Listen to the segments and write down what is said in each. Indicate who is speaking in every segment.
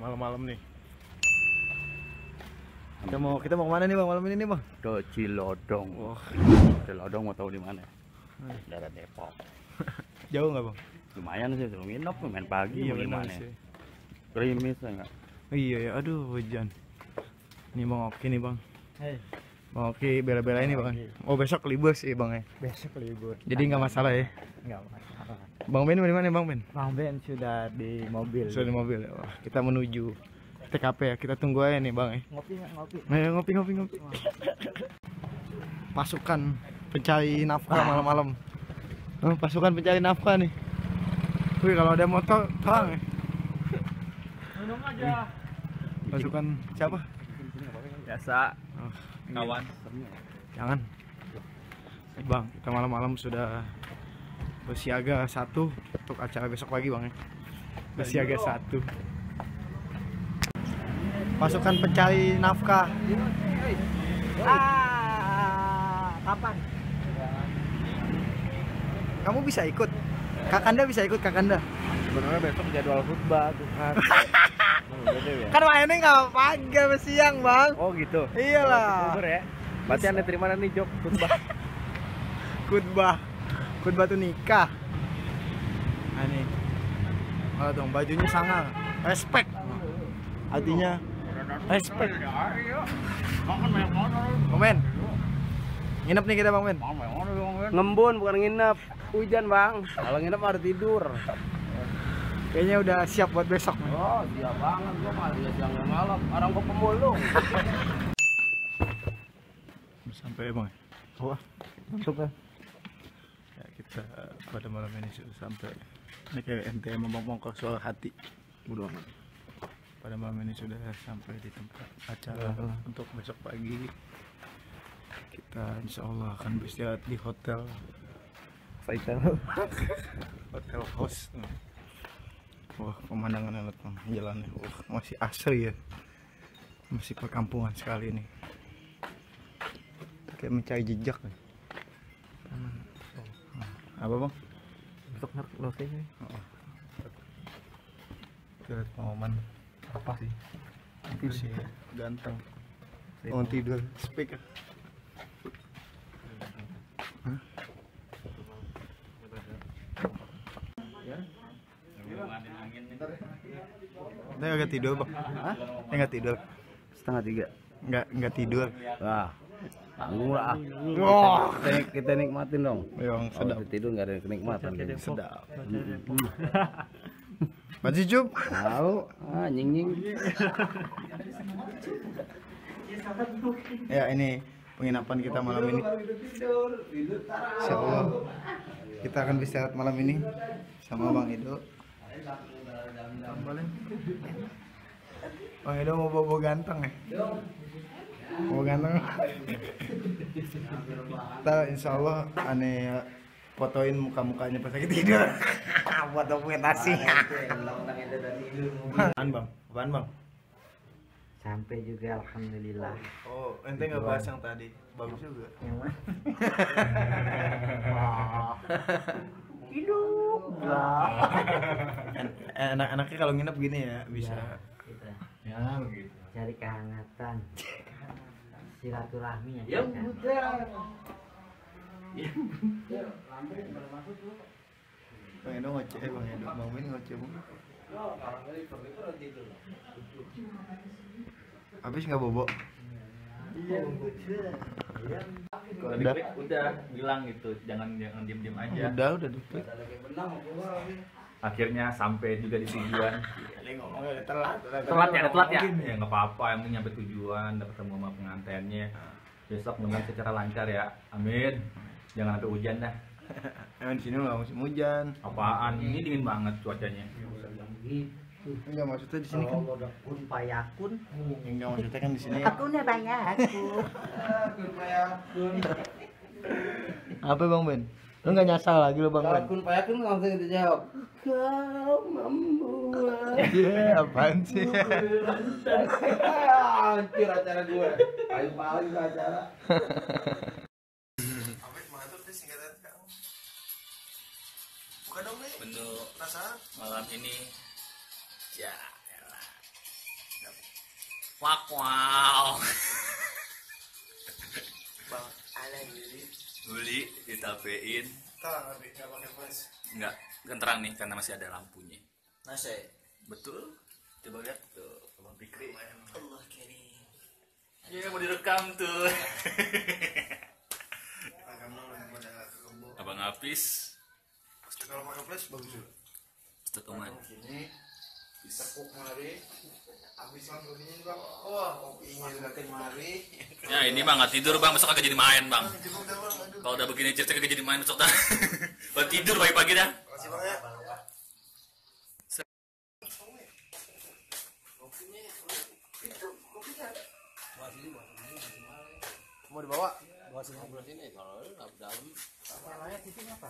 Speaker 1: malam-malam nih. Kita mau kemana nih bang malam ini nih bang?
Speaker 2: Ke Cilodong.
Speaker 1: Wah.
Speaker 2: Cilodong mau tahu di mana? Daerah Depok.
Speaker 1: Jauh nggak bang?
Speaker 2: Lumayan sih, belum nginep, main pagi.
Speaker 1: Iya
Speaker 2: mau
Speaker 1: benar
Speaker 2: gimana?
Speaker 1: sih.
Speaker 2: Gerimis enggak?
Speaker 1: Iya ya, aduh hujan. Ini bang Oki nih bang.
Speaker 3: Hei,
Speaker 1: Bang Oki bela-bela ini bang. Oh besok libur sih bang ya.
Speaker 3: besok libur.
Speaker 1: Jadi nggak masalah ya.
Speaker 3: Nggak masalah.
Speaker 1: Bang Ben di mana bang Ben?
Speaker 3: Bang Ben sudah di mobil.
Speaker 1: Sudah di mobil. Wah, kita menuju TKP ya. Kita tunggu aja nih bang ya.
Speaker 3: Ngopi nggak ngopi?
Speaker 1: Ayo ngopi. Pasukan pencari nafkah malam-malam. Pasukan pencari nafkah nih. Wih kalau ada motor terang ya.
Speaker 3: Minum aja.
Speaker 1: Pasukan siapa?
Speaker 2: Biasa.
Speaker 1: Oh,
Speaker 2: Kawan.
Speaker 1: jangan. Bang, kita malam-malam sudah bersiaga 1 untuk acara besok pagi bang ya. Bersiaga 1. Pasukan pencari nafkah.
Speaker 3: Kapan?
Speaker 1: Kamu bisa ikut? Kakanda bisa ikut Kakanda?
Speaker 2: Sebenarnya besok jadwal khutbah tuh kan.
Speaker 1: Kan mainnya nggak pagi sama siang bang.
Speaker 2: Oh gitu.
Speaker 1: Iyalah.
Speaker 2: Kubur ya. Berarti Anda terima nih job khutbah.
Speaker 1: Khutbah tuh nikah. Nah ini. Oh dong bajunya sangar. Respect. Artinya respect. Bang Ben. Nginep nih kita Bang Ben.
Speaker 2: Ngembun bukan nginep. Hujan bang. Kalau nginep harus tidur.
Speaker 1: Kayaknya udah siap buat besok.
Speaker 2: Oh siap banget gua mah lihat yang malam. Orang gua pemulung.
Speaker 1: Sampai Bang. Wah, masuk kan? Ya kita pada malam ini sudah sampai. Ini kayak MTM membongkar suara hati.
Speaker 2: Udah amat.
Speaker 1: Pada malam ini sudah sampai di tempat acara untuk besok pagi. Kita insya Allah akan beristirahat di hotel hotel host. Wah pemandangan enak bang, jalannya masih asri ya, masih perkampungan sekali ini, kayak mencari jejak nih. Apa bang?
Speaker 3: Untuk ngerti sih.
Speaker 1: Kita lihat pengumuman apa sih? Masih ganteng. Mau tidur, speak. Kita agak tidur bang.
Speaker 2: Hah?
Speaker 1: Enggak tidur.
Speaker 2: 2:30.
Speaker 1: Enggak tidur.
Speaker 2: Wah, tanggung lah.
Speaker 1: Wah,
Speaker 2: Kita nikmatin dong.
Speaker 1: yang sedap.
Speaker 2: Kalau tidur nggak ada kenikmatan.
Speaker 1: Sedap. Masih cup.
Speaker 2: Tahu? Nying.
Speaker 1: Ya ini penginapan kita malam ini. Insya Allah kita akan beristirahat malam ini sama Bang Edo. Bang Edo mau bobo ganteng ya? Bobo ganteng. Ntar insya Allah aneh fotoin muka-mukanya pas lagi tidur. Buat dokumentasi. Apaan bang? Apaan bang?
Speaker 3: Sampai juga alhamdulillah.
Speaker 1: Oh, ente nggak bahas yang tadi. Bagus juga.
Speaker 3: Yang mana? Hidup.
Speaker 1: Enak-enaknya kalau nginep gini ya bisa.
Speaker 3: Gitu.
Speaker 1: Ya begitu.
Speaker 3: Cari kehangatan. Silaturahmi
Speaker 2: Ya
Speaker 3: kan?
Speaker 2: udah.
Speaker 1: Bang Edo ngoceh, Bang Edo. Bang Min ngoceh bang. Habis nggak bobo?
Speaker 4: Udah bilang gitu, jangan diem aja.
Speaker 1: Udah diklik.
Speaker 4: Akhirnya sampai juga di tujuan.
Speaker 1: Ngomongnya telat
Speaker 4: Telat ya. Ya nggak apa-apa, yang penting nyampe tujuan, dapat ketemu sama pengantinnya. Besok mudah-mudahan secara lancar ya. Amin. Jangan sampai hujan dah.
Speaker 1: Emang di sini nggak musim hujan.
Speaker 4: Apaan? Ini dingin banget cuacanya.
Speaker 1: Enggak maksudnya di sini kan.
Speaker 3: Kalau kun payakun.
Speaker 1: Enggak maksudnya kan di sini.
Speaker 3: Akunnya payakun.
Speaker 1: Apa Bang Ben? Lu nggak nyasar lagi lo Bang Ben?
Speaker 2: Kun payakun langsung kita jawab. Kau membuat.
Speaker 1: Iya, apaan sih?
Speaker 2: Hancur acara gue. Paling acara.
Speaker 4: Menu malam ini ya elah. Wow.
Speaker 3: Bang, ada
Speaker 4: Beli ditapein.
Speaker 1: Enggak pakai flash.
Speaker 4: Enggak, kan terang nih karena masih ada lampunya.
Speaker 3: nasi.
Speaker 4: Betul. Coba lihat tuh, Bang Fikri.
Speaker 3: Allah karim.
Speaker 4: Iya, mau direkam tuh. Abang Apis,
Speaker 1: Kalau pakai flash bagus juga.
Speaker 4: Ustadz Oman.
Speaker 1: Ini ditekuk mari. Habis kopinya Bang. Wah, kopinya makin mari.
Speaker 4: Ya ini bang nggak tidur bang, besok kagak jadi main bang. Kalau udah begini cerita kagak jadi main besok dah. Buat tidur pagi-pagi dah.
Speaker 1: Makasih Bang ya.
Speaker 2: Mau dibawa?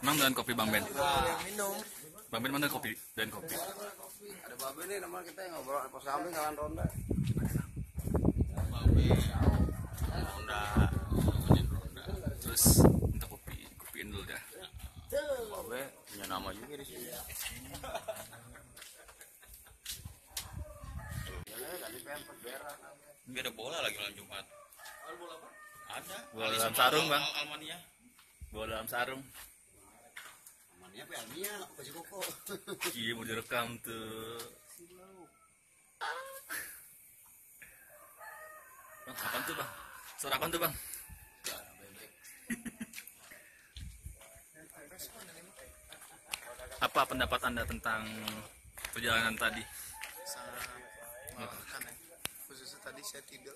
Speaker 4: Emang dan kopi bang Ben.
Speaker 2: Minum.
Speaker 4: Bang Ben mana kopi dan kopi.
Speaker 2: Ada babe nih namanya kita yang ngobrol pos kambing kawan ronda.
Speaker 4: Terus minta kopiin dulu dah.
Speaker 2: Babe punya nama juga di sini.
Speaker 5: Nggak ada bola lagi malam Jumat. Bola apa? Ada.
Speaker 4: Bola dalam sarung bang.
Speaker 5: Almania.
Speaker 4: Bola dalam sarung.
Speaker 2: Namanya apa Almia anak pasti koko.
Speaker 4: Iya mau direkam tuh. Bang, kapan tuh bang? Suara apaan tuh bang? Apa pendapat anda tentang perjalanan tadi?
Speaker 1: Sangat melelahkan ya. Khususnya tadi saya tidur.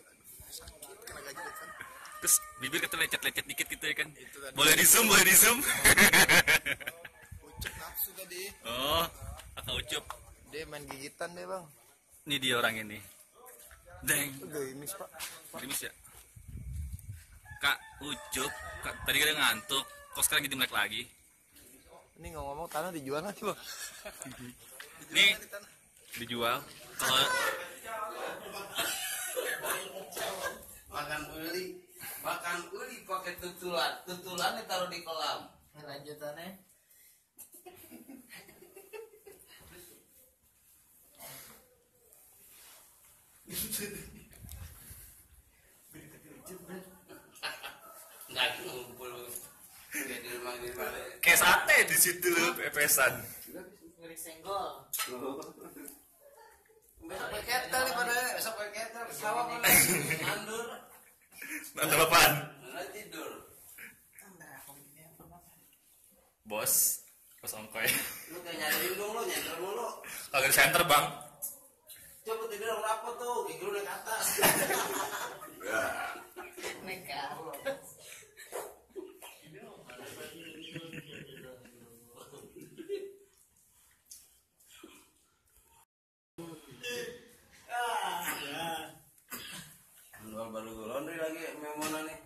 Speaker 1: Sakit kena gaji kan.
Speaker 4: Terus bibir kita lecet-lecet dikit gitu ya kan?
Speaker 1: Itu tadi.
Speaker 4: Boleh di zoom, boleh di zoom.
Speaker 1: Ucap nafsu tadi.
Speaker 4: Oh, kakak Ucup.
Speaker 1: Dia main gigitan deh Bang.
Speaker 4: Ini dia orang ini. Deng.
Speaker 1: Gerimis Pak.
Speaker 4: Gerimis ya? Kak Ucup, Kak, tadi kan ngantuk. Kok sekarang jadi melek lagi?
Speaker 1: Ini ngomong tanah dijual nanti Bang.
Speaker 4: Nih, dijual. Kalau
Speaker 2: makan uli pakai tutulannya taruh di kolam.
Speaker 3: Lanjutannya.
Speaker 2: Nggak ngumpul. Kayak di rumah.
Speaker 4: kayak sate di situ pepesan.
Speaker 3: Ngeri senggol.
Speaker 2: Besok pakai ketel nih pada. Besok pakai ketel. Sawah mana? Mandur.
Speaker 4: Nanti apaan?
Speaker 2: Mana tidur.
Speaker 4: Bos ongkoy.
Speaker 2: Lu kayak nyariin dong lu, nyender mulu.
Speaker 4: Kagak di center bang.
Speaker 2: Coba tidur apa tuh? Gigi lu naik ke atas.
Speaker 3: Mereka.
Speaker 2: Baru laundry lagi memona nih.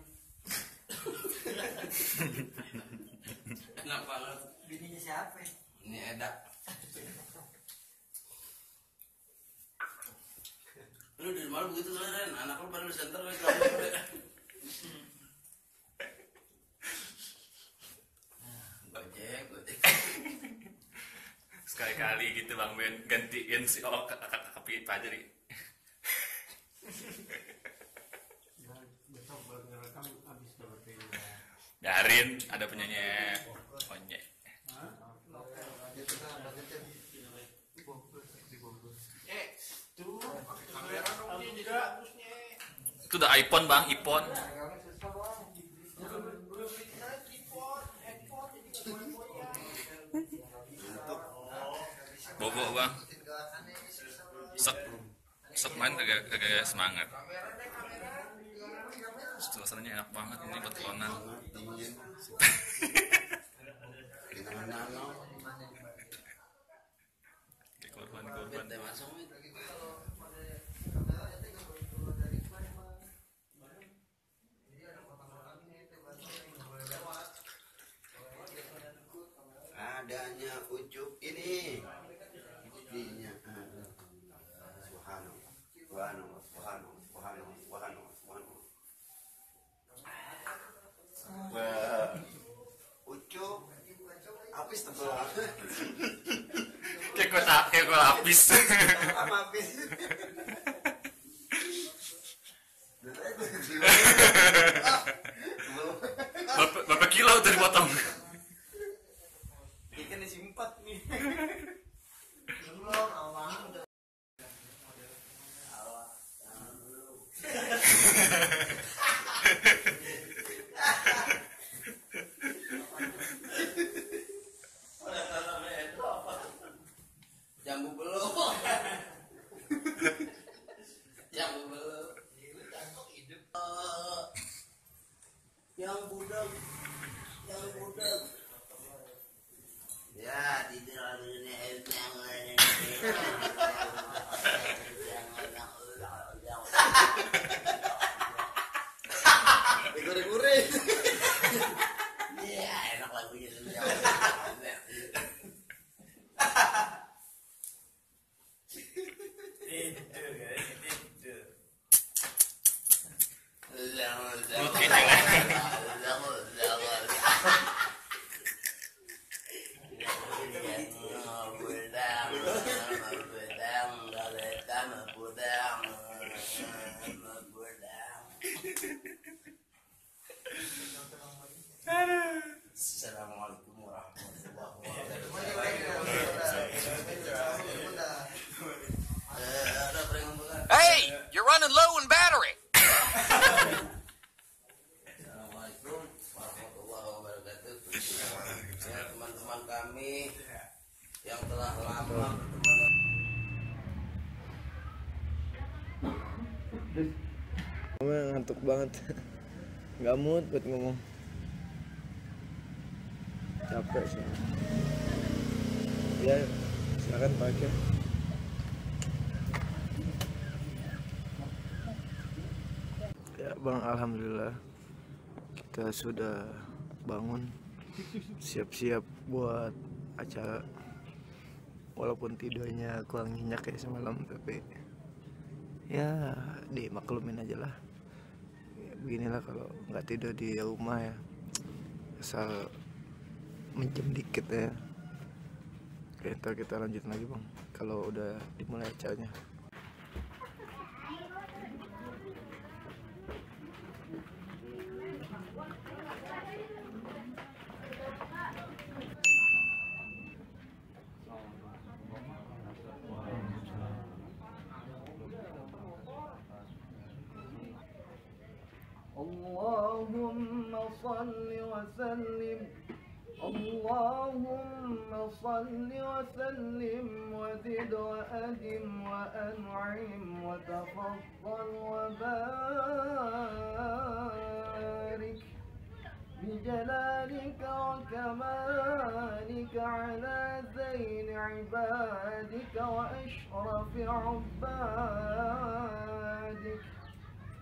Speaker 2: Enak banget.
Speaker 3: Bininya siapa?
Speaker 2: Ini Eda. Lu di rumah lu begitu Ren, anak lu pada di center lagi kamu. Gojek.
Speaker 4: Sekali-kali gitu bang Ben gantiin si kakak Pak jadi. Biarin ada penyanyi onyek. Itu udah iPhone bang, iPhone. Bobo bang. Sok main kagak semangat. Suasananya enak banget ini buat lonan. Korban.
Speaker 2: Adanya Ucup ini. Buktinya Ucup habis tebel.
Speaker 4: Kayak gue habis.
Speaker 2: Habis.
Speaker 5: Berapa kilo tadi potong?
Speaker 3: Ikan disimpat nih. Belum, awang udah.
Speaker 2: Jambu belum. Jambu belum. Yang budak. Ya, tidak ini gurih-gurih. Iya, enak lagunya. Assalamualaikum warahmatullahi wabarakatuh.
Speaker 5: Hey, you're running low in battery.
Speaker 2: Assalamualaikum warahmatullahi wabarakatuh. Ya, teman-teman kami yang telah lama berteman.
Speaker 1: Ngantuk banget. Nggak mood buat ngomong. Capek sih. Ya, silakan pakai. Ya bang, alhamdulillah kita sudah bangun, siap-siap buat acara. Walaupun tidurnya kurang nyenyak kayak semalam, tapi ya dimaklumin aja lah. Ya, beginilah kalau nggak tidur di rumah ya, asal menjem dikit ya. Oke, ntar kita lanjut lagi bang kalau udah dimulai acaranya.
Speaker 2: اللهم صل وسلم اللهم صل وسلم وزد وأدم وأنعم وتفضل وبارك بجلالك وكمالك على زين عبادك وأشرف عبادك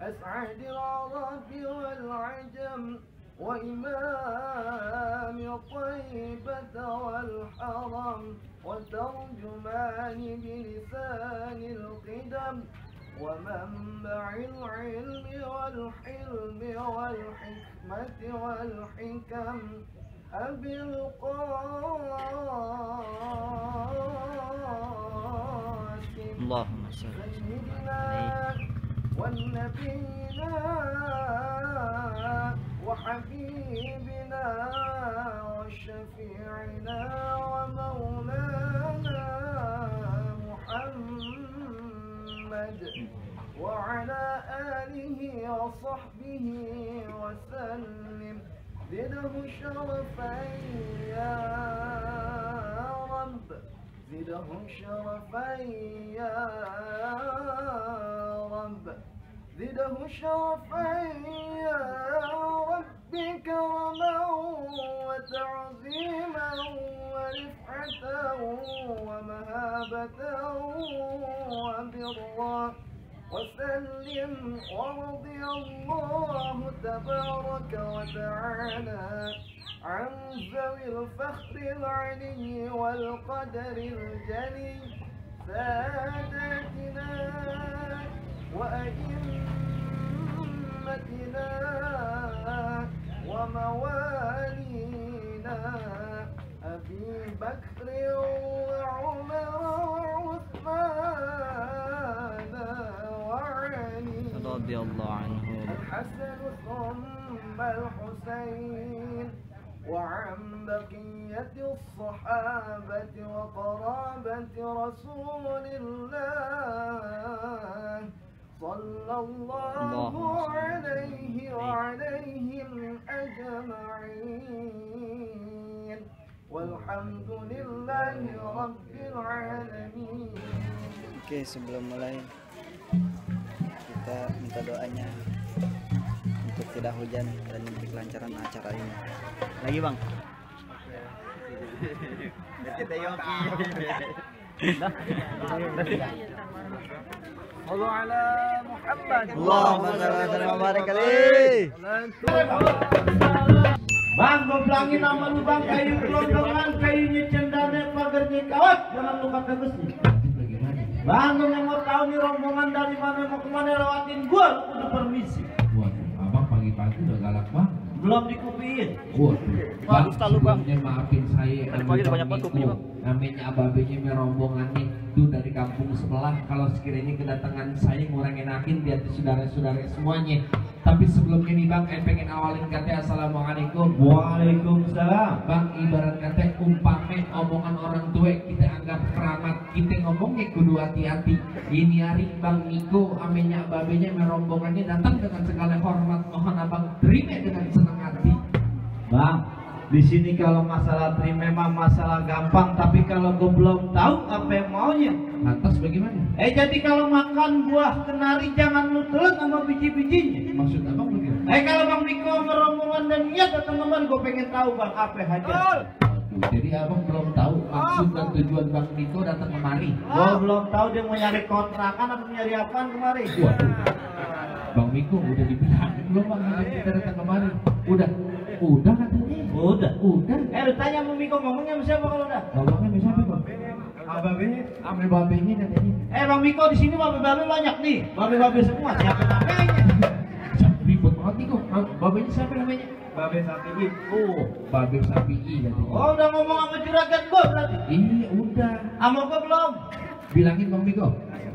Speaker 2: أسعد العرب والعجم وإمام طيبة والحرم وترجمان بلسان القدم ومنبع العلم والحلم والحكمة والحكم أبي القاسم
Speaker 6: اللهم صل
Speaker 2: سيدنا والنبينا وحبيبنا وشفيعنا ومولانا محمد وعلى آله وصحبه وسلم زده شرفا يا رب زده شرفا يا رب زده شرفا يا رب كرما وتعظيما ورفعة ومهابة وبرا وسلم ورضي الله تبارك وتعالى عن ذوي الفخر العلي والقدر الجلي ساداتنا وأئمتنا وموالينا أبي بكر وعمر وعثمان وعلي
Speaker 6: radhiyallahu anhum.
Speaker 1: الحسن ثم الحسين وعن بقية الصحابة وقرابة رسول الله صلى الله عليه وعليهم أجمعين والحمد لله رب العالمين.
Speaker 6: Oke, sebelum mulai kita minta doanya untuk tidak hujan dan untuk kelancaran acara ini. Lagi bang.
Speaker 1: Allah ala Muhammad.
Speaker 6: Allahumma shalli wa barik alaihi.
Speaker 3: Bang, gue bilangin nama lu bang, kayu gelondongan, kayunya cendana, pagarnya kawat, jangan lu kata besi. Bang, lu yang mau tahu nih rombongan dari mana mau kemana lewatin gua, lu kudu permisi.
Speaker 7: Waduh, abang pagi-pagi udah galak banget.
Speaker 3: Belum dikupiin.
Speaker 7: Waduh,
Speaker 6: Bagus tak lu, Bang?
Speaker 7: sebelumnya maafin saya.
Speaker 6: Tadi pagi udah banyak banget kopinya, Bang.
Speaker 7: Namanya ababenya merombongannya itu dari kampung sebelah. Kalau sekiranya kedatangan saya ngurang enakin di hati saudara-saudara semuanya. Tapi sebelumnya nih bang, pengen awalin kata assalamualaikum.
Speaker 3: Waalaikumsalam.
Speaker 7: Bang, ibarat kata umpame omongan orang tua kita anggap keramat, kita ngomongnya kudu hati-hati. Ini hari Bang Niko amenya babenya merombongannya datang dengan segala hormat, mohon abang terima dengan senang hati.
Speaker 3: Bang, di sini kalau masalah terima memang masalah gampang, tapi kalau gue belum tahu apa yang maunya.
Speaker 7: Lantas bagaimana?
Speaker 3: Jadi kalau makan buah kenari jangan lu telan sama biji-bijinya.
Speaker 7: Maksud abang bagaimana?
Speaker 3: Kalau Bang Niko merombongan dan niat datang kemari, gue pengen tahu bang apa hajat.
Speaker 7: Waduh, jadi abang belum tahu maksud dan tujuan Bang Niko datang kemari.
Speaker 3: Gue belum tahu dia mau nyari kontrakan atau nyari apaan kemari.
Speaker 7: Waduh, Bang Niko udah dibilangin belum bang kita datang kemari? Udah katanya.
Speaker 3: Udah.
Speaker 7: Udah.
Speaker 3: Tanya sama Miko ngomongnya sama siapa kalau udah?
Speaker 7: Ngomongnya sama siapa bang?
Speaker 3: Babenya.
Speaker 7: Ame babenya katanya.
Speaker 3: Bang Miko di sini babe-babe banyak nih. Babe-babe semua. Siapa namanya?
Speaker 7: Ribet banget Niko. Babenya siapa namanya?
Speaker 3: Babe Sapi.
Speaker 7: Oh, Babe Sapi'i katanya.
Speaker 3: Oh, udah ngomong sama juragan gua berarti.
Speaker 7: Iya, udah.
Speaker 3: Sama gua belum.
Speaker 7: Bilangin Bang Niko.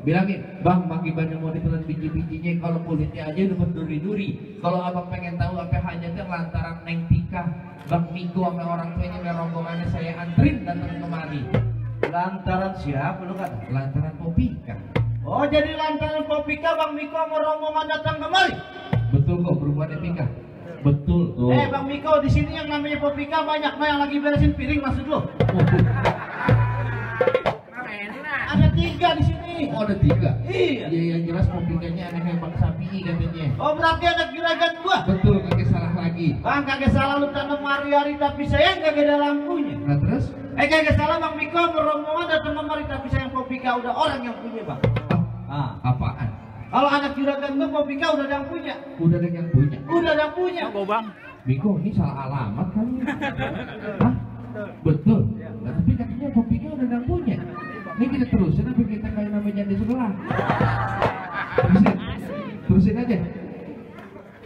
Speaker 7: Bilangin, Bang, gimana mau ditelan biji-bijinya kalau kulitnya aja udah berduri-duri. Kalau abang pengen tahu apa hajatnya lantaran Neng Tika, Bang Niko sama orang tuanya merombongannya saya antrin datang kemari.
Speaker 3: Lantaran siapa lu kan?
Speaker 7: Lantaran Popika.
Speaker 3: Oh, jadi lantaran Popika Bang Miko sama rombongan datang kemari.
Speaker 7: Betul kok berubahnya Pika. Betul tuh.
Speaker 3: Bang Miko di sini yang namanya Popika banyak nah yang lagi beresin piring maksud lu? Ada 3 di sini.
Speaker 7: Oh, ada 3.
Speaker 3: Iya.
Speaker 7: Iya, yang jelas Popikanya anaknya Bang Sapi'i katanya.
Speaker 3: Oh, berarti anak juragan gua.
Speaker 7: Betul, kagak salah lagi.
Speaker 3: Bang, kagak salah lu tanam hari-hari tapi sayang kagak ada lampunya.
Speaker 7: Nah terus?
Speaker 3: Kagak salah Bang Miko merombongan datang kemari tapi sayang Popika udah orang yang punya Bang.
Speaker 7: Apaan?
Speaker 3: Kalau anak juragan gua Popika udah ada yang punya.
Speaker 7: Udah ada yang punya.
Speaker 3: Udah ada yang punya.
Speaker 7: Miko, ini salah alamat kali. Hah? Betul. Nah, tapi katanya Popika udah ada yang punya. Ini kita terusin apa kita kayak namanya di sebelah? Terusin aja.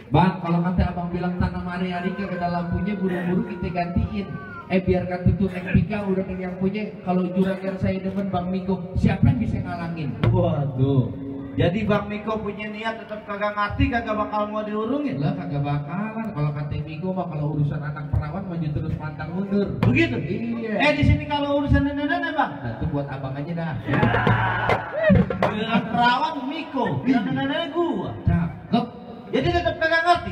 Speaker 7: Bang, kalau kata abang bilang tanam hari-hari ke dalam punya buru-buru kita gantiin. Biarkan itu Neng Pika udah yang punya. Kalau juragan saya demen Bang Miko, siapa yang bisa ngalangin?
Speaker 3: Waduh. Jadi Bang Miko punya niat tetap kagak ngerti, kagak bakal mau diurungin.
Speaker 7: Lah kagak bakalan. Kalau kata Miko mah kalau urusan anak perawan maju terus pantang mundur.
Speaker 3: Begitu?
Speaker 7: Iya.
Speaker 3: Di sini kalau urusan nenek-nenek Bang.
Speaker 7: Nah itu buat abang aja dah.
Speaker 3: Dengan perawan Miko, dengan nenek gua.
Speaker 7: Cakep.
Speaker 3: Jadi tetap kagak ngerti.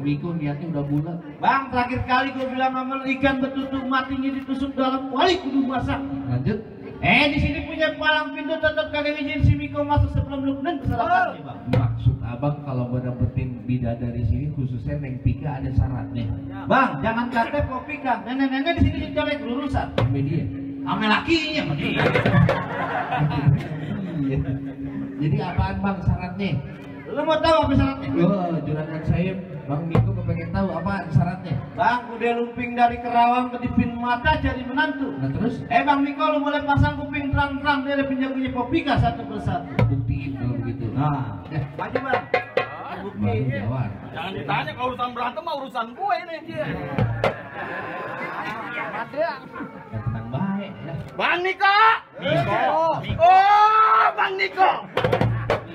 Speaker 7: Miko niatnya udah bulat.
Speaker 3: Bang, terakhir kali gua bilang sama lu ikan betutu matinya ditusuk dalam kuali kudu masak.
Speaker 7: Lanjut.
Speaker 3: Di sini punya palang pintu tetap kagak izin si Miko masuk sebelum lu kenen kesalahan Bang.
Speaker 7: Maksud abang kalau mau dapetin bidadari sini khususnya Neng Pika ada syaratnya.
Speaker 3: Bang, jangan kata Popika. Nenek-nenek di sini dicolek lulusan.
Speaker 7: Media.
Speaker 3: Ame lakinya sama dia.
Speaker 7: Iya. Jadi apaan bang syaratnya?
Speaker 3: Lu mau tahu apa syaratnya?
Speaker 7: Juragan saya Bang Miko kepengen tahu apa syaratnya.
Speaker 3: Bang, udah lumping dari Kerawang ke Dipin Mata cari menantu.
Speaker 7: Nah terus?
Speaker 3: Bang Miko lu boleh pasang kuping terang-terang dari penjagunya Popika satu persatu.
Speaker 7: Buktiin kalau begitu.
Speaker 3: Nah, maju Bang.
Speaker 7: Baru jawab.
Speaker 5: Jangan ditanya kalau urusan berantem mah urusan gue ini.
Speaker 7: Ya tenang baik ya.
Speaker 5: Bang Niko. Oh, Bang Niko.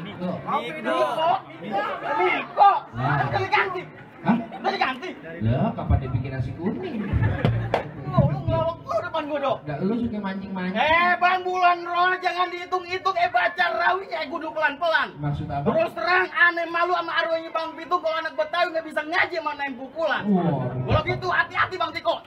Speaker 7: Niko.
Speaker 3: Miko. Udah diganti.
Speaker 7: Hah?
Speaker 3: Udah diganti.
Speaker 7: Lah, kapan dia bikin nasi kuning?
Speaker 3: Lu ngelawak lu depan gua dong.
Speaker 7: Nggak, lu suka mancing-mancing.
Speaker 3: Bang Bulan Roh jangan dihitung-hitung, baca rawinya kudu pelan-pelan.
Speaker 7: Maksud apa?
Speaker 3: Terus terang aneh malu sama arwahnya Bang Pitung kalau anak Betawi nggak bisa ngaji sama naik pukulan.
Speaker 7: Wah.
Speaker 3: Kalau gitu hati-hati Bang Tiko.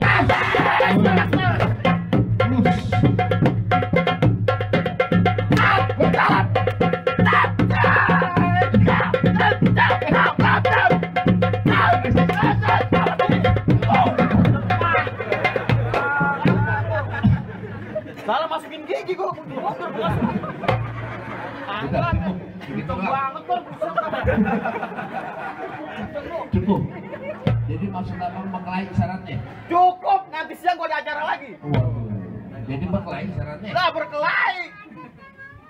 Speaker 3: Salah masukin gigi gua.
Speaker 7: Begitu
Speaker 3: Banget Bang.
Speaker 7: Cukup. Jadi maksud abang berkelahi syaratnya?
Speaker 3: Cukup, nanti siang gua ada acara lagi.
Speaker 7: Jadi berkelahi syaratnya?
Speaker 3: Lah berkelahi.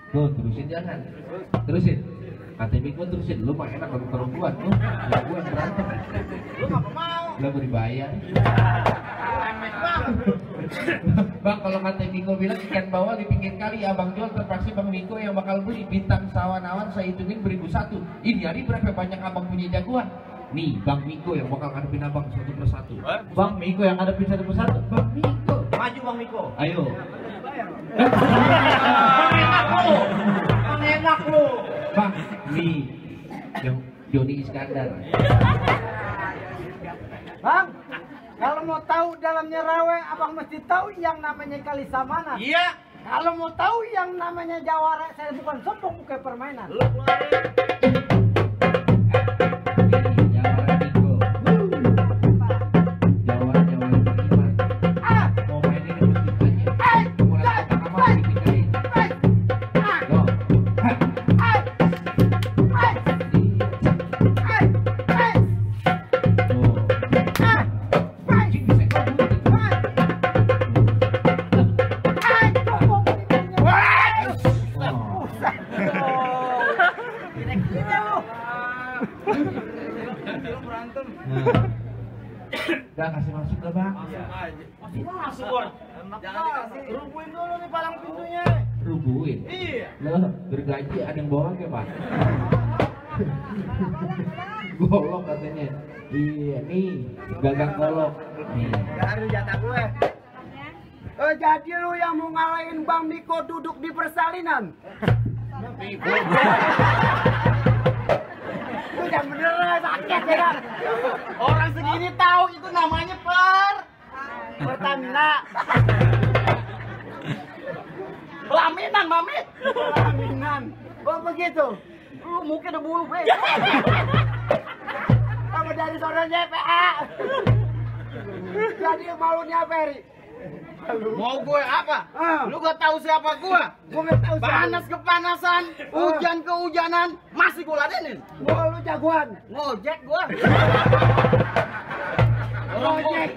Speaker 7: Tuh, terusin jangan. Terusin. KTP gua terusin. Lu mah enak kalau perempuan lu. Ya gua yang berantem.
Speaker 3: Lu nggak mau.
Speaker 7: Lu mau dibayar. Bang, kalau kata Miko bilang ikan bawal di pinggir kali abang jual, terpaksa Bang Miko yang bakal beli. Bintang sawan-awan saya hitungin 1001. Ini hari berapa banyak abang punya jagoan? Nih, Bang Miko yang bakal ngadepin abang satu persatu.
Speaker 3: Bang Miko yang ngadepin satu persatu.
Speaker 7: Bang Miko.
Speaker 3: Maju Bang Miko.
Speaker 7: Ayo.
Speaker 3: Enak lu.
Speaker 7: Bang, nih yang Joni Iskandar.
Speaker 8: Bang, kalau mau tahu dalamnya rawe, abang mesti tahu yang namanya kali samana.
Speaker 3: Iya.
Speaker 8: Kalau mau tahu yang namanya jawara, saya bukan sombong, bukan permainan.
Speaker 3: Lu keluarin.
Speaker 7: Jawara Miko. Jawara beriman. Mau main ini mesti tanya. Mulai pertama dipindahin. Go. Udah kasih masuk ke bang.
Speaker 3: Masuk Bor. Jangan dikasih. Rubuhin dulu nih palang pintunya.
Speaker 7: Rubuhin.
Speaker 3: Iya.
Speaker 7: Loh, gergaji ada yang bawa ke pak? Golok katanya. Iya nih, gagang golok. Nih.
Speaker 8: Harus jatah gue. Jadi lu yang mau ngalahin Bang Miko duduk di persalinan? Lu jangan beneran sakit ya kan?
Speaker 3: Orang segini tahu itu namanya
Speaker 8: Pertamina.
Speaker 3: pelaminan, Mamit.
Speaker 8: Pelaminan. Oh begitu.
Speaker 3: Lu mungkin ada bulu, be.
Speaker 8: Kamu dari seorang JPA. Jadi malunya Peri.
Speaker 3: Mau gue apa? Lu gak tahu siapa gue?
Speaker 8: Gue nggak tahu.
Speaker 3: Panas kepanasan, hujan kehujanan, masih gue ladenin.
Speaker 8: Gua lu jagoan.
Speaker 3: Ngojek gue.
Speaker 8: Ngojek.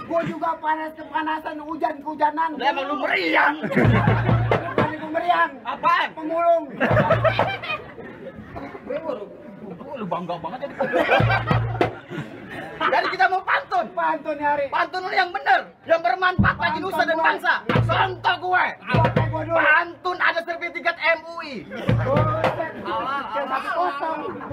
Speaker 8: Gua juga panas kepanasan, hujan kehujanan.
Speaker 3: Lah emang lu meriang.
Speaker 8: Bukan itu meriang.
Speaker 3: Apaan?
Speaker 8: Pemulung.
Speaker 3: Lu bangga banget jadi. Jadi kita mau pantun.
Speaker 8: Pantun hari.
Speaker 3: Pantun lu yang bener, yang bermanfaat bagi nusa dan bangsa. Contoh gue. Pantun ada sertifikat MUI.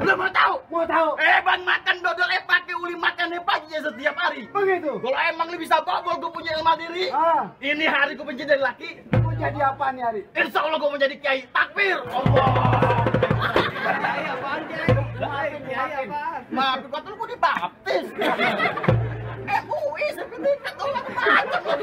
Speaker 3: Lu mau tahu?
Speaker 8: Mau tahu.
Speaker 3: Bang makan dodol pakai uli makan pagi setiap hari.
Speaker 8: Begitu.
Speaker 3: Kalau emang lu bisa bobol gue punya ilmu diri. Ini hari gue menjadi laki.
Speaker 8: Mau jadi apa nih hari?
Speaker 3: Insya Allah gue menjadi kiai. Takbir. Allah.
Speaker 8: Kiai apaan kiai? Kiai apaan?
Speaker 3: Maaf, kata lu gue dibaptis. MUI sertifikat orang pantun.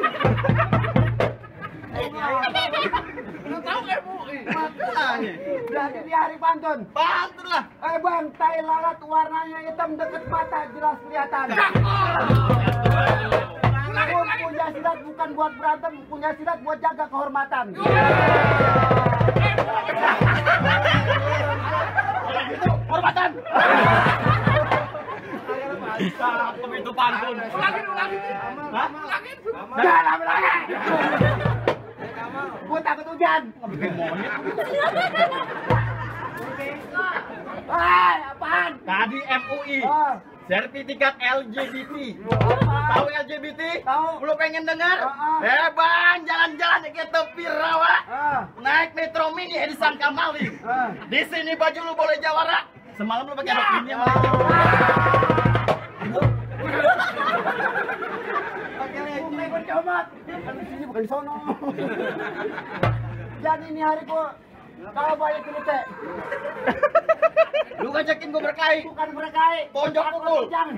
Speaker 3: Lu tahu MUI? Makanya.
Speaker 8: Berarti di hari pantun.
Speaker 3: Pantun lah.
Speaker 8: Bang, tai lalat warnanya hitam deket mata jelas kelihatan. Gua punya silat bukan buat berantem, punya silat buat jaga kehormatan.
Speaker 3: Hormatan. Cakep itu pantun. Ulangin. Hah? Ulangin.
Speaker 8: Jangan lagi. Gua takut hujan. Apaan?
Speaker 3: Tadi MUI. Sertifikat LGBT. Tahu LGBT?
Speaker 8: Tahu.
Speaker 3: Lu pengen dengar? Bang, jalan-jalan ke tepi rawa. Naik Metro Mini Edisan Kamaling. Di sini baju lu boleh jawara. Semalam lu pakai rok ini sama
Speaker 8: Pakai comat. Kan di sini bukan di sono. Jadi ini hari gua kalau balik ini teh.
Speaker 3: Lu ngajakin gua berkelahi.
Speaker 8: Bukan berkait.
Speaker 3: Tonjok pukul.
Speaker 8: Jangan.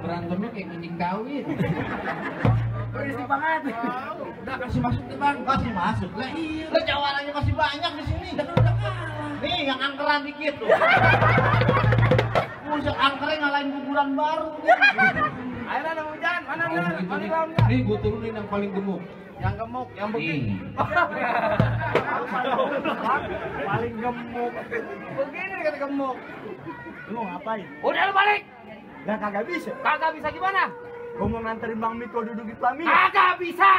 Speaker 7: Berantemnya kayak kucing kawin.
Speaker 8: Berisik banget.
Speaker 7: Udah kasih masuk nih bang.
Speaker 3: Kasih masuk. Lah iya, lah jawarannya masih banyak di sini.
Speaker 7: Udah kalah.
Speaker 3: Nih yang angkeran dikit tuh. Buset angkernya ngalahin kuburan baru.
Speaker 2: Ayo ada hujan, mana
Speaker 7: Kalau
Speaker 2: ada?
Speaker 7: begitu
Speaker 2: Mana
Speaker 7: nih,
Speaker 2: belum?
Speaker 7: nih gue turunin yang paling gemuk.
Speaker 2: Yang gemuk, yang begini.
Speaker 8: Paling gemuk.
Speaker 2: Begini kata gemuk.
Speaker 8: Lu mau ngapain?
Speaker 2: Udah lu balik.
Speaker 8: Lah kagak bisa.
Speaker 2: Kagak bisa gimana?
Speaker 8: Gua mau nganterin Bang Miko duduk di pelaminan.
Speaker 2: Kagak bisa.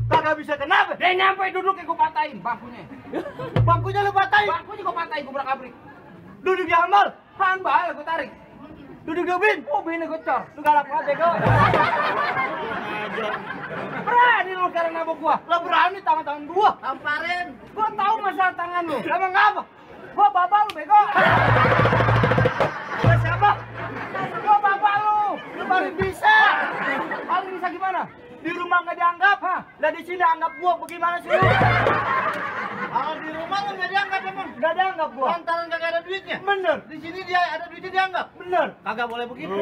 Speaker 8: Kagak bisa kenapa?
Speaker 2: Dia nyampe duduknya gua patahin bangkunya.
Speaker 8: Bangkunya lu patahin.
Speaker 2: Bangkunya gua patahin, gua berak-abrik.
Speaker 8: Duduk di amal.
Speaker 2: Han bahaya gua tarik.
Speaker 8: Duduk di ubin.
Speaker 2: Oh, bini gua cor.
Speaker 8: Lu galak banget bego.
Speaker 2: Berani lu sekarang nabok gua.
Speaker 8: Lah berani tangan-tangan gua.
Speaker 2: Tamparin. Gua tahu masalah tangan lu.
Speaker 8: Emang apa?
Speaker 2: Gua babal lu bego.
Speaker 8: Gua siapa?
Speaker 2: Gua babal lu.
Speaker 8: Lu paling bisa.
Speaker 2: Paling bisa gimana?
Speaker 8: Di rumah nggak dianggap. Lah di sini anggap gua bagaimana sih lu?
Speaker 3: Kalau di rumah lu nggak dianggap emang.
Speaker 8: Nggak dianggap gua.
Speaker 3: Lantaran kagak ada duitnya.
Speaker 8: Bener.
Speaker 3: Di sini dia ada duitnya dianggap.
Speaker 8: Bener.
Speaker 3: Kagak boleh begitu.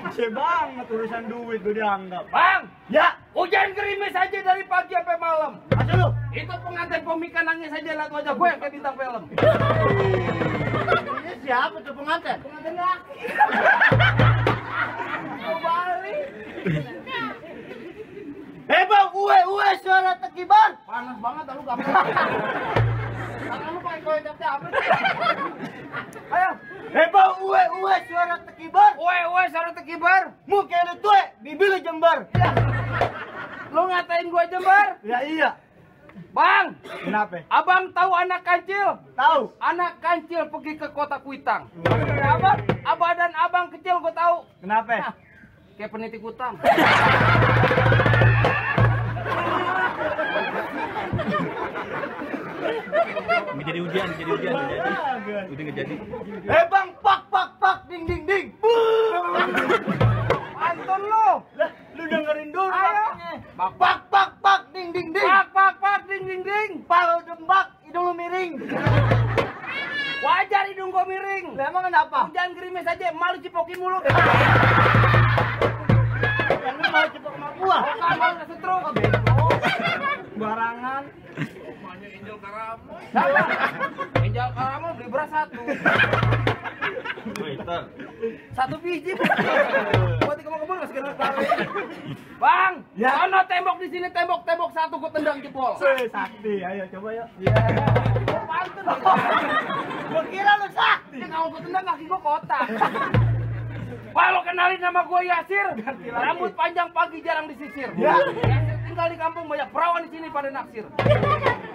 Speaker 8: Bisa banget urusan duit lu dianggap.
Speaker 2: Bang,
Speaker 8: Ya,
Speaker 2: hujan gerimis aja dari pagi sampai malam.
Speaker 8: masa lu?
Speaker 2: Itu pengantin pemika nangis aja lihat wajah gue kayak bintang film.
Speaker 3: Ini siapa tuh pengantin?
Speaker 2: Pengantin laki. Mau balik.
Speaker 8: Bang, uwe suara tekiban.
Speaker 2: Panas banget lu gampang. Tangan lu pakai koin apa? Ayo.
Speaker 8: Bang, uwe suara tekiban.
Speaker 2: Woi, sarung tekibar.
Speaker 8: Muka lu tue, bibi lu jembar.
Speaker 2: Lu ngatain gua jembar?
Speaker 8: Ya iya.
Speaker 2: Bang,
Speaker 8: Kenapa?
Speaker 2: abang tahu anak kancil?
Speaker 8: Tahu.
Speaker 2: Anak kancil pergi ke kota Kuitang.
Speaker 8: Kenapa?
Speaker 2: Abah dan abang kecil gua tahu.
Speaker 8: Kenapa?
Speaker 2: Kayak penitip utang.
Speaker 4: Nggak jadi ujian. Udah nggak jadi.
Speaker 8: Bang, pak, ding.
Speaker 2: Anton lu.
Speaker 8: Lah, lu dengerin dulu.
Speaker 2: Ayo.
Speaker 8: Makanya. Pak, ding.
Speaker 2: Pak, ding.
Speaker 8: Palo dembak, hidung lu miring.
Speaker 2: Wajar hidung gua miring.
Speaker 8: Lah emang kenapa?
Speaker 2: Jangan gerimis aja, malu cipokin mulu.
Speaker 8: Kan lu mau cepet sama gua.
Speaker 2: Bukan malu udah setruk.
Speaker 8: Barangan.
Speaker 2: Angel Karamo beli beras satu. Satu biji. Buat ke kebun masih kena tarik. Bang,
Speaker 8: Ya.
Speaker 2: sono tembok di sini tembok satu gua tendang jempol.
Speaker 8: Sakti, ayo coba yuk.
Speaker 2: Pantun.
Speaker 8: Gua kira lu sakti.
Speaker 2: Dia kalau gua tendang kaki gua kotak. Wah, lo kenalin nama gua Yasir. Rambut panjang pagi jarang disisir.
Speaker 8: Ya.
Speaker 2: Yasir tinggal di kampung banyak perawan di sini pada naksir.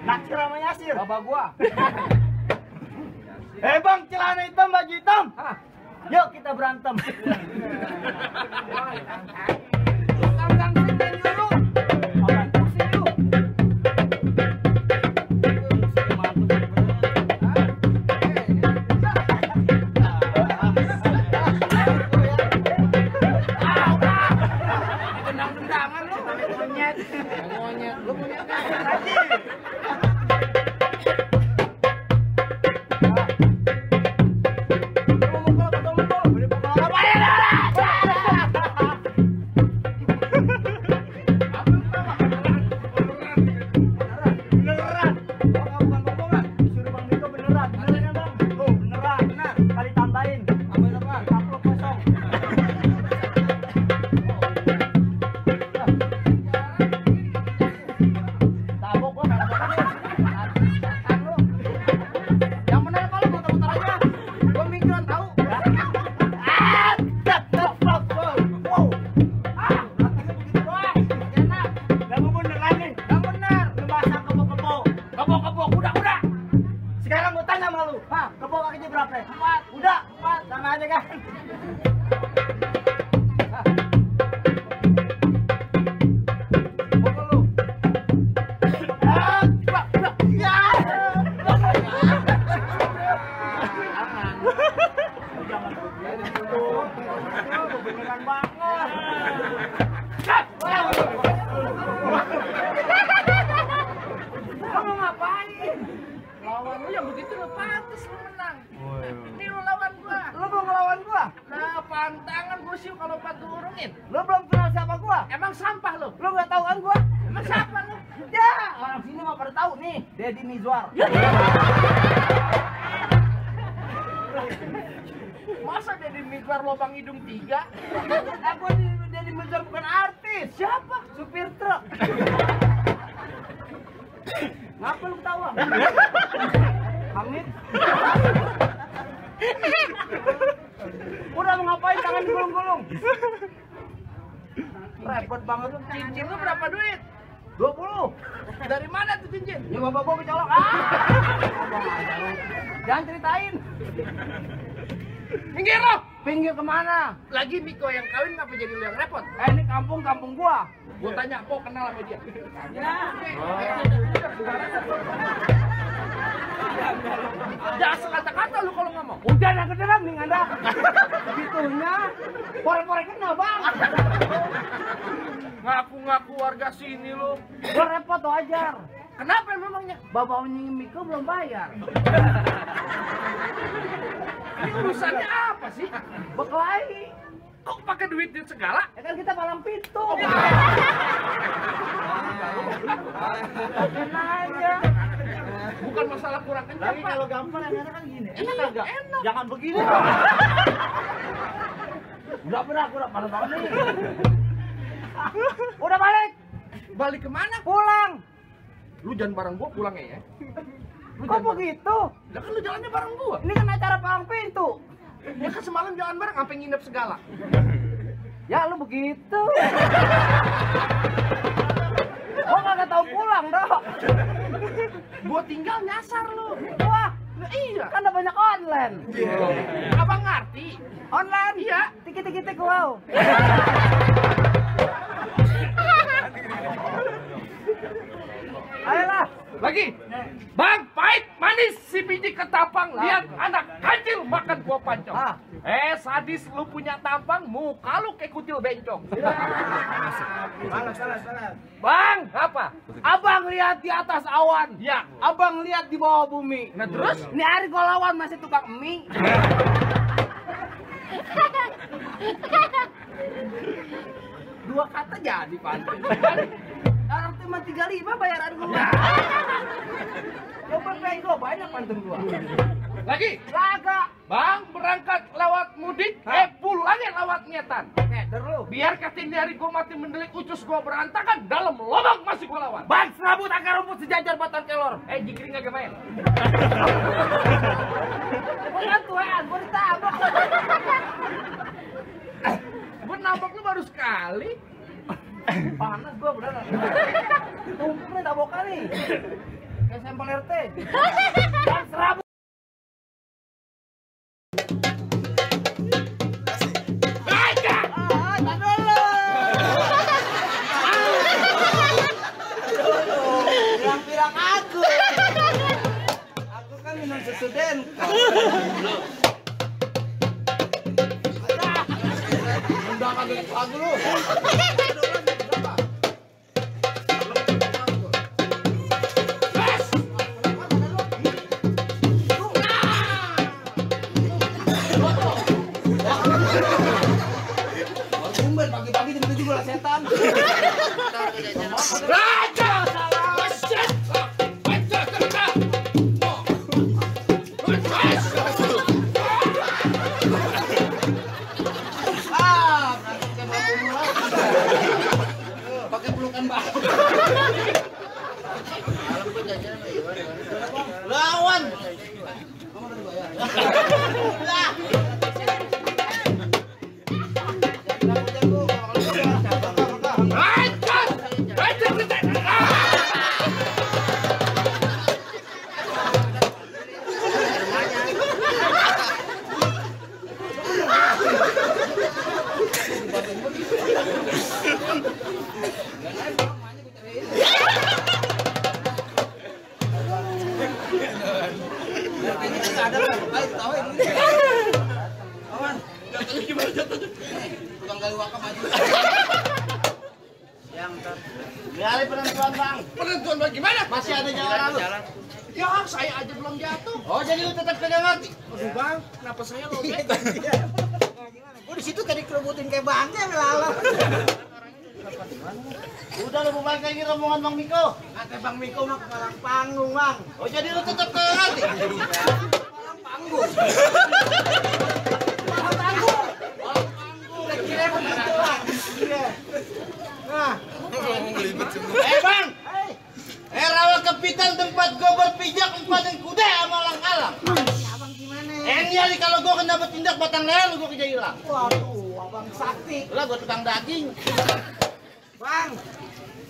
Speaker 8: Naksir sama Yasir.
Speaker 2: Bapak gua.
Speaker 8: Bang, celana hitam, baju hitam.
Speaker 2: Hah?
Speaker 8: Yuk kita berantem.
Speaker 2: Kalau
Speaker 8: Lu mau lihat Haji. Lu belum kenal siapa gua? Emang sampah lu? Lu gak tahu kan gua? Emang siapa lu? Ya, orang sini mah pada tahu nih, Deddy Mizwar. Masa Deddy Mizwar lubang hidung 3? Aku Deddy Mizwar bukan artis. Siapa? Supir truk. Ngapa lu ketawa? Hamid. Udah mau ngapain tangan digulung-gulung? Repot banget lu. Cincin lu berapa duit? 20. Dari mana tuh cincin? Ya bapak gua kecolok. Jangan ceritain. Pinggir lo. Pinggir kemana? Lagi Miko yang kawin, ngapa jadi lu yang repot? Ini kampung gua. Gua tanya, kok kenal sama dia? Jangan kata-kata lu kalau ngomong. Udah dah kedengeran nih Anda. Begitunya pore-pore kenal bang. Ngaku-ngaku warga sini lu. Gua repot wajar. Kenapa memangnya? Bapaknya Miko belum bayar. Ini urusannya apa sih? Berkelahi. Kok pakai duit segala? Ya kan kita palang pintu. Tenang aja. Bukan masalah kurang kencang. Tapi kalau gampang yang enak kan gini. Enak enggak? Enak. Jangan begini. Udah pernah pada banget nih. Udah balik. Balik kemana? Pulang. Lu jangan bareng gua pulangnya ya. Kok begitu? Lah kan lu jalannya bareng gua. Ini kan acara palang pintu. Ya kan semalam jalan bareng sampai nginep segala. Ya lu begitu. Gua kagak tahu pulang, Dok. Gua tinggal nyasar lu. Wah, nah iya. Kan ada banyak online. Abang ngerti? Online? Iya. Tiki-tiki wow. Ayolah, lagi. Bang, pahit, manis si biji ketapang. Lihat anak kecil makan buah pancong. Sadis lu punya tampang, muka lu kayak kutil bencong. Salah. Bang, apa? Abang lihat di atas awan. Ya. Abang lihat di bawah bumi. Nah terus? Ini hari gua lawan masih tukang mie. Dua kata jadi pantun. Orang cuma 35 bayaran gua. Coba bego banyak pantun gua. Lagi? Laga. Bang berangkat lewat mudik, pulangnya lewat nyetan. Biar kasih hari gua mati mendelik, ucus gua berantakan, dalam lubang masih gua lawan. Bang serabut akar rumput sejajar batang kelor. Jikring agak main. Bukan tuan, gua ditabok. Gua nabok lu baru sekali. Panas gua beneran. Tumpuk nih tabokan nih. Kayak sampel RT. Bang serabut. Bilang aku kan minum susu Denko. Udah kagak lagu lu.
Speaker 2: tumben pagi-pagi jam 7 bola setan.
Speaker 8: Raja salah. Shit. Baca kata.
Speaker 2: Pakai pelukan batu.
Speaker 3: Lawan. Lah. Kali penentuan bang.
Speaker 8: Penentuan bagaimana?
Speaker 3: Masih ada jalan lalu.
Speaker 8: Ya, saya aja belum jatuh.
Speaker 3: Oh jadi lu tetap kagak ngerti.
Speaker 8: Aduh bang, kenapa saya lobet?
Speaker 2: Gua di situ tadi kerebutin kayak bangke lalu.
Speaker 3: Udah lu balik lagi rombongan Bang Miko.
Speaker 2: Kata Bang Miko mah kepala panggung bang.
Speaker 3: Oh jadi lu tetap kagak ngerti.
Speaker 2: Kepala panggung. Kepala panggung. Udah kira begitu bang. Iya. Nah.
Speaker 3: Bang. Rawa kepitan tempat gua berpijak empatin kuda sama alang-alang.
Speaker 2: Abang gimana?
Speaker 3: Nyali kalau gua kena bertindak batang leher lu gua kerja hilang.
Speaker 2: Waduh, abang sakti.
Speaker 3: Lah gua tukang daging.
Speaker 2: Bang,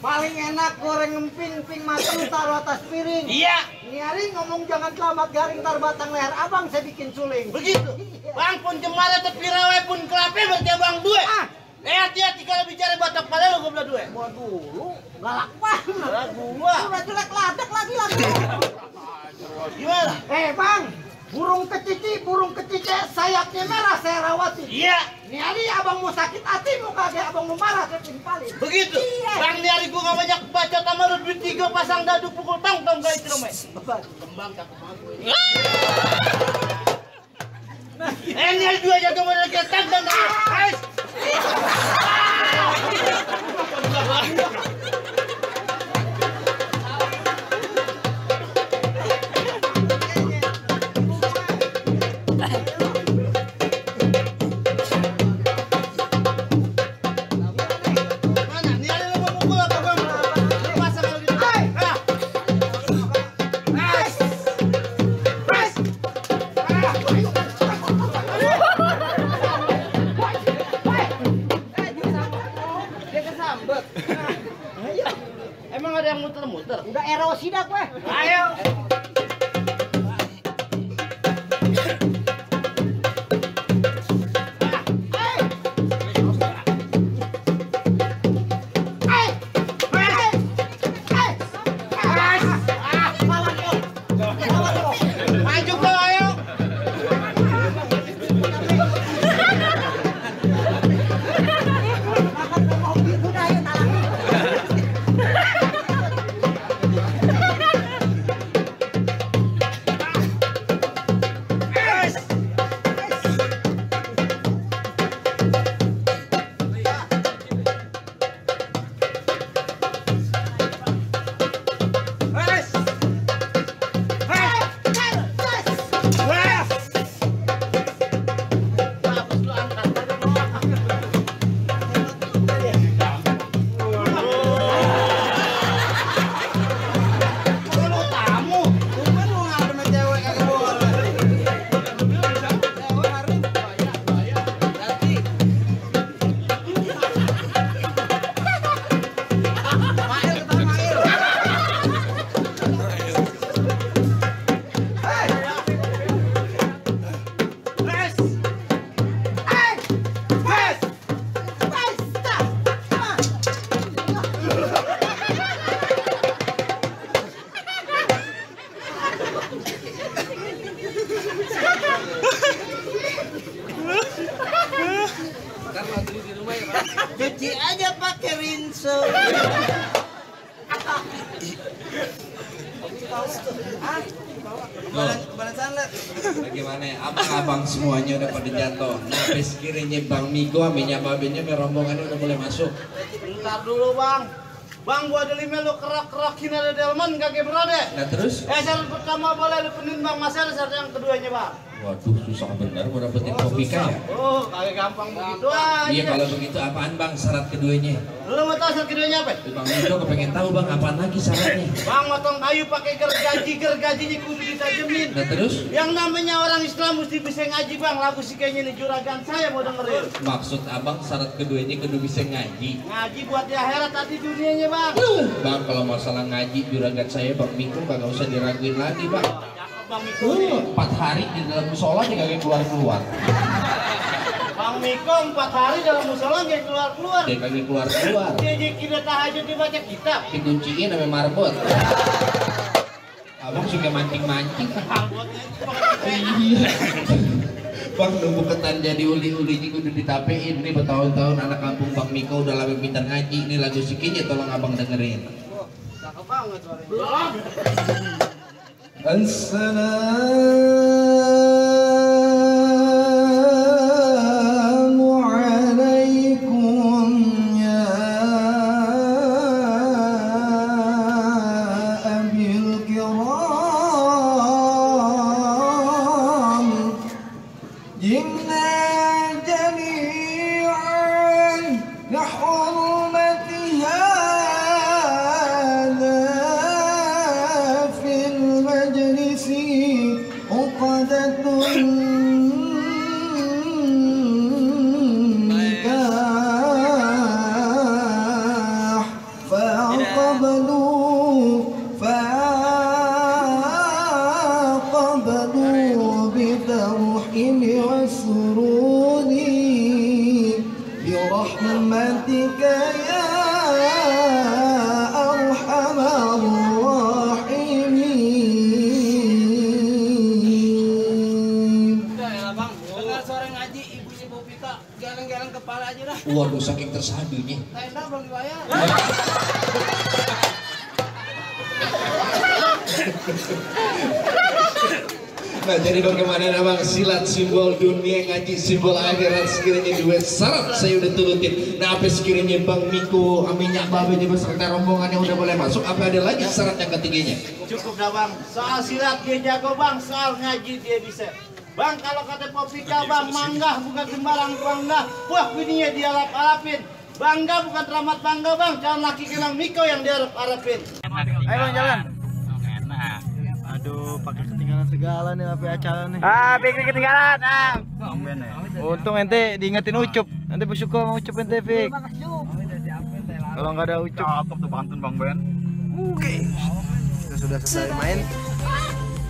Speaker 2: paling enak goreng emping matang taruh atas piring.
Speaker 3: Iya.
Speaker 2: Nyari ngomong jangan selamat garing tar batang leher abang saya bikin suling.
Speaker 3: Begitu. Bang pun cemara tapi rawe pun kelape berarti abang dua. Hati-hati kalau bicara batak pala lu gua belah dua.
Speaker 2: Waduh, lu galak banget.
Speaker 3: Lah gua.
Speaker 2: Udah jelek ladek lagi.
Speaker 3: Gimana?
Speaker 2: Bang, burung kecici sayapnya merah saya rawatin.
Speaker 3: Iya.
Speaker 2: Nyari abang mau sakit hati mau kagak abang mau marah saya timpalin.
Speaker 3: Begitu.
Speaker 2: Iya.
Speaker 3: Bang nyari gua gak banyak baca tamarut duit 3 pasang dadu pukul tong-tong kali cerome. Kembang cakep banget. Nyari 2 jaga modal ketak dan guys. Emang ada yang muter-muter?
Speaker 2: Udah erosi dah gue.
Speaker 3: Ayo. Maju kau ayo.
Speaker 2: Cuci aja pakai rinso.
Speaker 7: Bagaimana ya? Abang-abang semuanya udah pada jatuh. Nah, sekiranya Bang Miko aminya babenya rombongannya udah mulai masuk.
Speaker 3: Bentar dulu bang. Bang gua ada lima lu kerak-kerakin ada delman kagak berode.
Speaker 7: Nah terus?
Speaker 3: Syarat pertama boleh lu penuhin bang Masar, syarat yang keduanya bang.
Speaker 7: Waduh, susah bener mau dapetin Popika ya?
Speaker 3: Oh, kagak gampang begitu aja.
Speaker 7: Iya, kalau begitu apaan Bang syarat keduanya?
Speaker 3: Lu mau tahu syarat keduanya apa?
Speaker 7: Bang Miko kepengen tahu Bang apaan lagi syaratnya?
Speaker 3: Bang motong kayu pakai gergajinya kudu ditajemin.
Speaker 7: Nah terus?
Speaker 3: Yang namanya orang Islam mesti bisa ngaji bang. Lagu si kayaknya nih juragan saya mau dengerin.
Speaker 7: Maksud abang syarat keduanya kudu bisa ngaji?
Speaker 3: Ngaji buat di akhirat tadi dunianya bang.
Speaker 7: Bang kalau masalah ngaji juragan saya Bang Miko kagak usah diraguin lagi Bang.
Speaker 3: Bang Miko
Speaker 7: 4 hari di dalam musola dia kagak keluar-keluar.
Speaker 3: Bang Miko 4 hari dalam musola nggak keluar-keluar.
Speaker 7: Dia kagak keluar-keluar.
Speaker 3: Dia kira tahajud dibaca kitab.
Speaker 7: Dikunciin sama marbot. Abang suka mancing-mancing. Iya. Bang nunggu ketan jadi uli-ulinya kudu ditapein. Nih bertahun-tahun anak kampung Bang Miko udah lama minta ngaji. Ini lagu sikinya tolong abang dengerin.
Speaker 3: Cakep banget suaranya. Assalamualaikum ya abil kiram jinna jami'an ya hurmati hadha fil majlisi uqadatun nikah faqablu bitarhimi wasuruni birahmatika ya arhamar rahimin. Dengar suara ngaji ibunya Popika geleng-geleng kepala aja dah.
Speaker 7: Waduh saking tersadunya.
Speaker 3: Tenda belum dibayar.
Speaker 7: Nah jadi bagaimana abang silat simbol dunia ngaji simbol akhirat sekiranya dua syarat saya udah turutin. Nah apa sekiranya Bang Miko aminya babenya beserta rombongannya udah boleh masuk, apa ada lagi syarat yang ketiganya?
Speaker 3: Cukup dah bang, soal silat dia jago bang, soal ngaji dia bisa. Bang kalau kata Popika bang, manggah bukan sembarang bangga. Wah bininya dia alap-alapin. Bangga bukan teramat bangga bang, jangan laki kelang Miko yang dia arapin. Ayo bang jalan. Aduh, pakai ketinggalan segala nih HP acara nih. Pikir ketinggalan. Untung ente diingetin Ucup. Nanti bersyukur sama Ucup ente, Fik. Kalau nggak ada Ucup.
Speaker 4: Cakep tuh pantun Bang Ben.
Speaker 1: Oke. Sudah selesai main.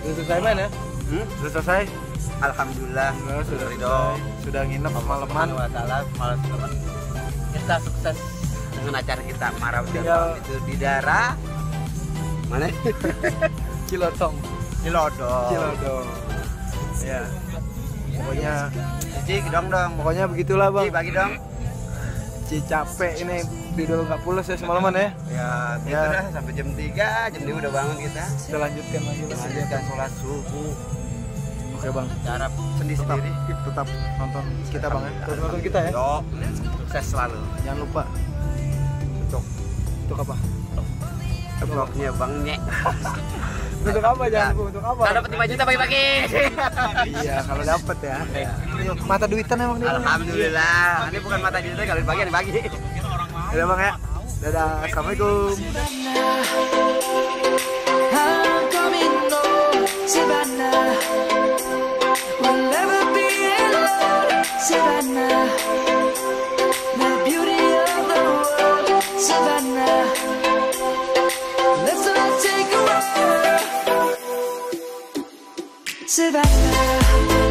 Speaker 1: Sudah selesai main ya? Sudah selesai.
Speaker 2: Alhamdulillah
Speaker 1: Sudah ridho. Sudah nginep malaman.
Speaker 2: malam teman kita sukses dengan acara kita Marau
Speaker 1: Tinggal-
Speaker 2: itu di daerah mana?
Speaker 1: Cilodong.
Speaker 2: Cilodong.
Speaker 1: Ya. Pokoknya
Speaker 2: Cik dong.
Speaker 1: pokoknya begitulah, Bang.
Speaker 2: Cik bagi dong.
Speaker 1: Capek ini video nggak pulas ya semalaman ya.
Speaker 2: Ya, gitu
Speaker 1: Ya.
Speaker 2: dah sampai jam 3, jam 2 udah bangun kita.
Speaker 1: Kita lanjutkan lagi lah.
Speaker 2: Lanjutkan sholat subuh.
Speaker 1: Oke, Bang.
Speaker 2: Cara sendiri-sendiri.
Speaker 1: Tetap nonton kita, Bang ya. Terus nonton kita ya.
Speaker 2: Yo, sukses selalu.
Speaker 1: Jangan lupa untuk apa?
Speaker 2: Vlognya Bang Nyek.
Speaker 1: Untuk apa jangan lupa untuk apa?
Speaker 2: Kalau dapat 5 juta bagi-bagi.
Speaker 1: Iya, kalau dapat ya. Mata duitan emang nih. Bang.
Speaker 2: Alhamdulillah. Ini bukan mata juta kalau dibagi dibagi.
Speaker 1: Udah, Bang ya. Dadah. Assalamualaikum.
Speaker 9: I'm coming home, Savannah. We'll never be alone, Savannah. The beauty of the world, Savannah. Let's all take a walk, Savannah.